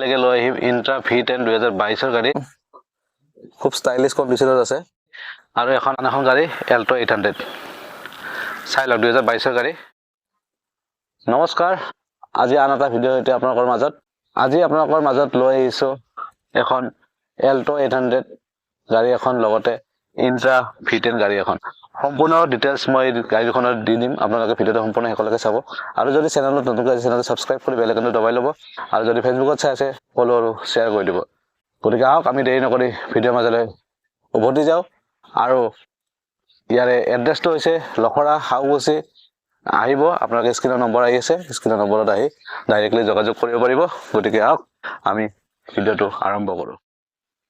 লৈকে লৈ আহিম ইণ্ট্ৰা ভি 10 2022ৰ গাড়ী। খুব ষ্টাইলিছ কণ্ডিশ্যনত আছে। আৰু এখন আন এখন গাড়ী এল্ট' 800, চাই লওক, 2022ৰ গাড়ী। নমস্কাৰ, আজি আন এটা ভিডিঅ' সৈতে আপোনালোকৰ মাজত। আজি আপোনালোকৰ মাজত লৈ আহিছোঁ এখন এল্ট' 800 গাড়ী এখন, লগতে ইণ্ট্ৰা ভি 10 গাড়ী এখন। সম্পূৰ্ণ ডিটেইলছ মই গাড়ীখনত দি দিম। আপোনালোকে ভিডিঅ'টো সম্পূৰ্ণ শেষলৈকে চাব আৰু যদি চেনেলত নতুনকৈ আছে, চেনেলটো ছাবস্ক্ৰাইব কৰি বেল আইকনটো দবাই ল'ব আৰু যদি ফেচবুকত চাই আছে, ফ'ল' আৰু শ্বেয়াৰ কৰি দিব। গতিকে আহক, আমি দেৰি নকৰি ভিডিঅ'ৰ মাজলৈ উভতি যাওঁ। আৰু ইয়াৰে এড্ৰেছটো হৈছে লখৰা সাউকুচি। আহিব আপোনালোকে, স্ক্ৰীণৰ নম্বৰ আহি আছে, স্ক্ৰীণৰ নম্বৰত আহি ডাইৰেক্টলি যোগাযোগ কৰিব পাৰিব। গতিকে আহক, আমি ভিডিঅ'টো আৰম্ভ কৰোঁ।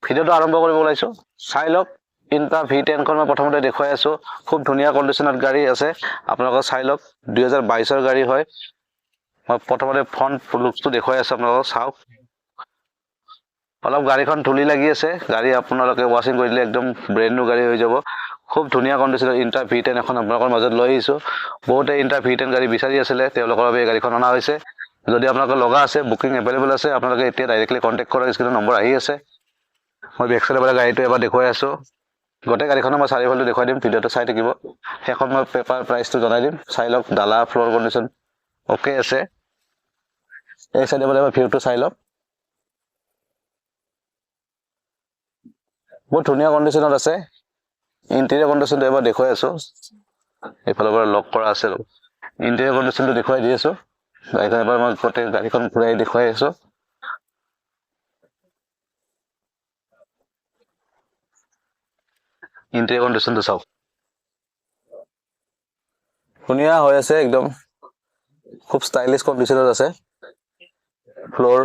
ভিডিঅ'টো আৰম্ভ কৰিব ওলাইছোঁ। চাই লওক, ইণ্ট্ৰা ভি 10খন মই প্ৰথমতে দেখুৱাই আছোঁ। খুব ধুনীয়া কণ্ডিশ্যনত গাড়ী আছে, আপোনালোকে চাই লওক। 2022ৰ গাড়ী হয়। মই প্ৰথমতে ফ্ৰণ্ট লুকটো দেখুৱাই আছোঁ আপোনালোকক, চাওক। অলপ গাড়ীখন ধূলি লাগি আছে। গাড়ী আপোনালোকে ৱাশ্বিং কৰি দিলে একদম ব্ৰেণ্ড নিউ গাড়ী হৈ যাব। খুব ধুনীয়া কণ্ডিশ্যনত ইণ্ট্ৰা ভি 10 এখন আপোনালোকৰ মাজত লৈ আহিছোঁ। বহুতে ইণ্ট্ৰা ভি 10 গাড়ী বিচাৰি আছিলে, তেওঁলোকৰ বাবে এই গাড়ীখন অনা হৈছে। যদি আপোনালোকৰ লগা আছে, বুকিং এভেইলেবল আছে। আপোনালোকে এতিয়া ডাইৰেক্টলি কণ্টেক্ট কৰক, স্ক্ৰীণত নম্বৰ আহি আছে। মই বেক চাইডৰ পৰা গাড়ীটো এবাৰ দেখুৱাই আছোঁ। গোটেই গাড়ীখনৰ মই চাৰিওফালটো দেখুৱাই দিম, ভিডিঅ'টো চাই থাকিব। শেষত মই পেপাৰ প্ৰাইচটো জনাই দিম। চাই লওক, ডালা ফ্ল'ৰ কণ্ডিশ্যন অ'কে আছে। এই চাইডৰ পৰা এবাৰ ভিউটো চাই লওক। বহুত ধুনীয়া কণ্ডিশ্যনত আছে। ইণ্টেৰিয়ৰ কণ্ডিশ্যনটো এবাৰ দেখুৱাই আছোঁ। এইফালৰ পৰা লক কৰা আছে। ইণ্টেৰিয়ৰ কণ্ডিশ্যনটো দেখুৱাই দি আছোঁ। গাড়ীখন এবাৰ মই গোটেই গাড়ীখন ঘূৰাই দেখুৱাই আছোঁ। ইণ্টেৰিয়ৰ কণ্ডিশ্যনটো চাওক। ধুনীয়া হৈ আছে একদম, খুব ষ্টাইলিছ কণ্ডিশ্যনত আছে ফ্ল'ৰ।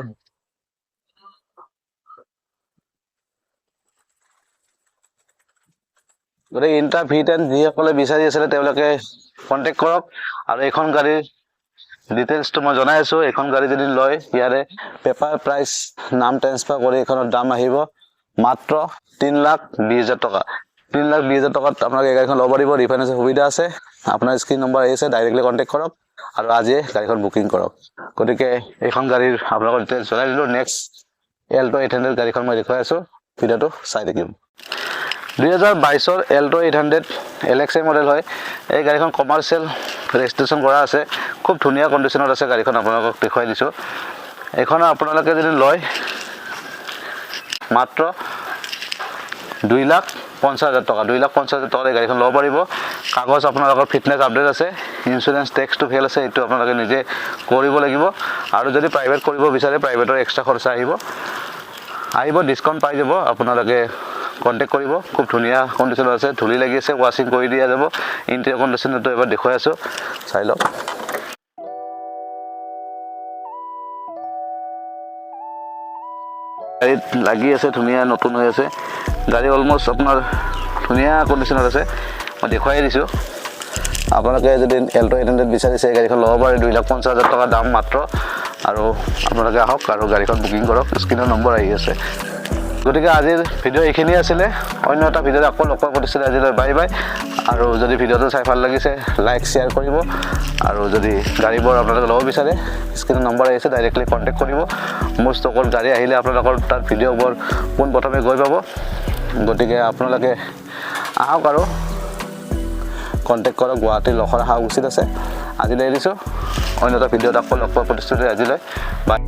গতিকে ইণ্ট্ৰা ভি 10 যিসকলে বিচাৰি আছিলে, তেওঁলোকে কণ্টেক্ট কৰক। আৰু এইখন গাড়ীৰ ডিটেইলছটো মই জনাই আছোঁ। এইখন গাড়ী যদি লয়, ইয়াৰে পেপাৰ প্ৰাইচ, নাম ট্ৰেন্সফাৰ কৰি এইখনৰ দাম আহিব মাত্ৰ 3,20,000 টকা। 3,20,000 টকাত আপোনালোকে এই গাড়ীখন ল'ব পাৰিব। ৰিফাইনেন্সৰ সুবিধা আছে। আপোনাৰ স্ক্ৰীণ নম্বৰ আহি আছে, ডাইৰেক্টলি কণ্টেক্ট কৰক আৰু আজিয়ে গাড়ীখন বুকিং কৰক। গতিকে এইখন গাড়ীৰ আপোনালোকৰ ডিটেইলছ জনাই দিলোঁ। নেক্সট এল্ট' 800 গাড়ীখন মই দেখুৱাই আছোঁ, ভিডিঅ'টো চাই থাকিম। 2022ৰ এল্ট' 800 এল এক্স আই মডেল হয়। এই গাড়ীখন কমাৰ্চিয়েল ৰেজিষ্ট্ৰেশ্যন কৰা আছে। খুব ধুনীয়া কণ্ডিশ্যনত আছে গাড়ীখন, আপোনালোকক দেখুৱাই দিছোঁ। এইখন আপোনালোকে যদি লয়, মাত্ৰ 2,50,000 টকা। 2,50,000 টকাত এই গাড়ীখন ল'ব পাৰিব। কাগজ আপোনালোকৰ ফিটনেছ আপডেট আছে। ইঞ্চুৰেঞ্চ টেক্সটো ফেইল আছে, এইটো আপোনালোকে নিজে কৰিব লাগিব। আৰু যদি প্ৰাইভেট কৰিব বিচাৰে, প্ৰাইভেটৰ এক্সট্ৰা খৰচা আহিব। আহিব, ডিছকাউণ্ট পাই যাব। আপোনালোকে কণ্টেক্ট কৰিব। খুব ধুনীয়া কণ্ডিশ্যনত আছে। ধূলি লাগি আছে, ৱাশ্বিং কৰি দিয়া যাব। ইণ্টেৰিয়ৰ কণ্ডিশ্যনটো এবাৰ দেখুৱাই আছোঁ, চাই লওক। গাড়ীত লাগি আছে, ধুনীয়া নতুন হৈ আছে। গাড়ী অলমষ্ট আপোনাৰ ধুনীয়া কণ্ডিশ্যনত আছে, মই দেখুৱাই দিছোঁ। আপোনালোকে যদি এল্ট' 800 বিচাৰিছে, এই গাড়ীখন ল'ব পাৰে। 2,50,000 টকা দাম মাত্ৰ। আৰু আপোনালোকে আহক আৰু গাড়ীখন বুকিং কৰক, স্ক্ৰীণৰ নম্বৰ আহি আছে। গতিকে আজিৰ ভিডিঅ' এইখিনিয়ে আছিলে। অন্য এটা ভিডিঅ'ত আকৌ লগ পোৱাৰ প্ৰতিশ্ৰুতি, আজিলৈ বাই বাই। আৰু যদি ভিডিঅ'টো চাই ভাল লাগিছে, লাইক শ্বেয়াৰ কৰিব। আৰু যদি গাড়ীবোৰ আপোনালোকে ল'ব বিচাৰে, স্ক্ৰীণৰ নম্বৰ আহিছে, ডাইৰেক্টলি কণ্টেক্ট কৰিব। মোৰ ষ্টকত গাড়ী আহিলে আপোনালোকৰ তাত ভিডিঅ'বোৰ পোনপ্ৰথমে গৈ পাব। গতিকে আপোনালোকে আহক আৰু কণ্টেক্ট কৰক। গুৱাহাটীৰ লখৰা সাউকুচিত আছে। আজিলৈ এৰিছোঁ। অন্য এটা ভিডিঅ'ত আকৌ লগ পোৱাৰ প্ৰতিশ্ৰুতি, আজিলৈ বাই।